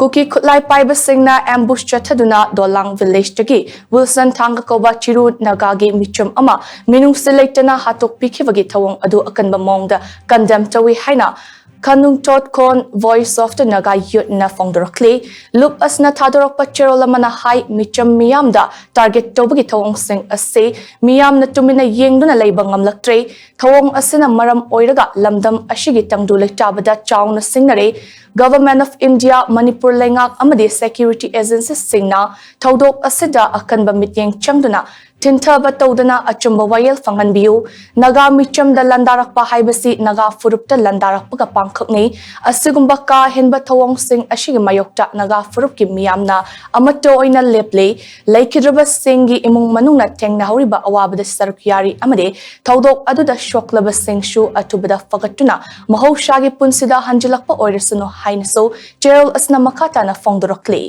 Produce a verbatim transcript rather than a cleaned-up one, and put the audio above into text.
ꯀꯨꯀꯤ ꯈꯨꯠꯂꯥꯏ ꯄꯥꯏꯕꯁꯤꯡꯅ ambush ꯆꯠꯊꯗꯨꯅ ꯗꯣꯂꯥꯡ ꯚꯤꯂꯦꯖꯇꯒꯤ Wilson ꯊꯥꯡꯒ ꯀꯧꯕ ꯆꯤꯔꯨ ꯅꯥꯒꯥꯒꯤ ꯃꯤꯆꯝ ꯑꯃ ꯃꯤꯅꯨꯡꯁꯤ ꯂꯩꯇꯅ ꯍꯥꯠꯇꯣꯛꯄꯤꯈꯤꯕꯒꯤ ꯊꯧꯑꯣꯡ ꯑꯗꯨ ꯑꯀꯟꯕ ꯃꯑꯣꯡꯗ ꯀꯟꯗꯦꯝ ꯇꯧꯏ ꯍꯥꯏꯅ ꯈꯥꯅꯨꯡ ꯇꯣꯠ ꯈꯣꯟ ꯚꯣꯏꯁ ꯑꯣꯐ ꯗ ꯅꯥꯒꯥ ꯌꯨꯠꯅ ꯐꯣꯡꯗꯣꯔꯛꯂꯤ꯫ ꯂꯨꯞ ꯑꯁꯤꯅ ꯊꯥꯗꯣꯔꯛꯄ ꯆꯦꯔꯣꯜ ꯑꯃꯅ ꯍꯥꯏ, ꯃꯤꯆꯝ ꯃꯤꯌꯥꯝꯗ ꯇꯥꯔꯒꯦꯠ ꯇꯧꯕꯒꯤ ꯊꯧꯑꯣꯡꯁꯤꯡ ꯑꯁꯤ ꯃꯤꯌꯥꯝꯅ ꯇꯨꯃꯤꯟꯅ ꯌꯦꯡꯗꯨꯅ ꯂꯩꯕ ꯉꯝꯂꯛꯇ꯭ꯔꯦ꯫ ꯊꯧꯑꯣꯡ ꯑꯁꯤꯅ ꯃꯔꯝ ꯑꯣꯏꯔꯒ ꯂꯝꯗꯝ ꯑꯁꯤꯒꯤ ꯇꯪꯗꯨ ꯂꯩꯇꯥꯕꯗ ꯆꯥꯎꯅ ꯁꯤꯡꯅꯔꯦ꯫ Government of India, ꯃꯅꯤꯄꯨꯔ ꯂꯩꯉꯥꯛ ꯑꯃꯗꯤ ꯁꯦꯀ꯭ꯌꯨꯔꯤꯇꯤ ꯑꯦꯖꯦꯟꯁꯤꯁꯤꯡꯅ ꯊꯧꯗꯣꯛ ꯑꯁꯤꯗ ꯑꯀꯟꯕ ꯃꯤꯠꯌꯦꯡ ꯆꯪꯗꯨꯅ ꯊꯤꯟꯊꯕ ꯇꯧꯗꯅ ꯑꯆꯨꯝꯕ ꯋꯥꯌꯦꯜ ꯐꯪꯍꯟꯕꯤꯌꯨ꯫ ꯅꯥꯒꯥ ꯃꯤꯆꯝꯗ ꯂꯥꯟꯗꯥꯔꯛꯄ ꯍꯥꯏꯕꯁꯤ ꯅꯥꯒꯥ ꯐꯨꯔꯨꯞꯇ ꯂꯥꯟꯗꯥꯔꯛꯄꯒ ꯄꯥꯡꯈꯛꯅꯤ꯫ ꯑꯁꯤꯒꯨꯝꯕ ꯀꯥ ꯍꯦꯟꯕ ꯊꯧꯑꯣꯡꯁꯤꯡ ꯑꯁꯤꯒꯤ ꯃꯥꯌꯣꯛꯇ ꯅꯥꯒꯥ ꯐꯨꯔꯨꯞꯀꯤ ꯃꯤꯌꯥꯝꯅ ꯑꯃꯠꯇ ꯑꯣꯏꯅ ꯂꯦꯞꯂꯦ꯫ ꯂꯩꯈꯤꯗ꯭ꯔꯕꯁꯤꯡꯒꯤ ꯏꯃꯨꯡ ꯃꯅꯨꯡꯅ ꯊꯦꯡꯅꯍꯧꯔꯤꯕ ꯑꯋꯥꯕꯗ ꯁꯔꯨꯛ ꯌꯥꯔꯤ ꯑꯃꯗꯤ ꯊꯧꯗꯣꯛ ꯑꯗꯨꯗ ꯁꯣꯛꯂꯕꯁꯤꯡꯁꯨ ꯑꯊꯨꯕꯗ ꯐꯒꯠꯇꯨꯅ ꯃꯍꯧꯁꯥꯒꯤ ꯄꯨꯟꯁꯤꯗ ꯍꯟꯖꯤꯜꯂꯛꯄ ꯑꯣꯏꯔꯁꯅꯨ ꯍꯥꯏꯅꯁꯨ ꯆꯦꯔꯣꯜ ꯑꯁꯤꯅ ꯃꯈꯥ ꯇꯥꯅ ꯐꯣꯡꯗꯣꯔꯛꯂꯤ꯫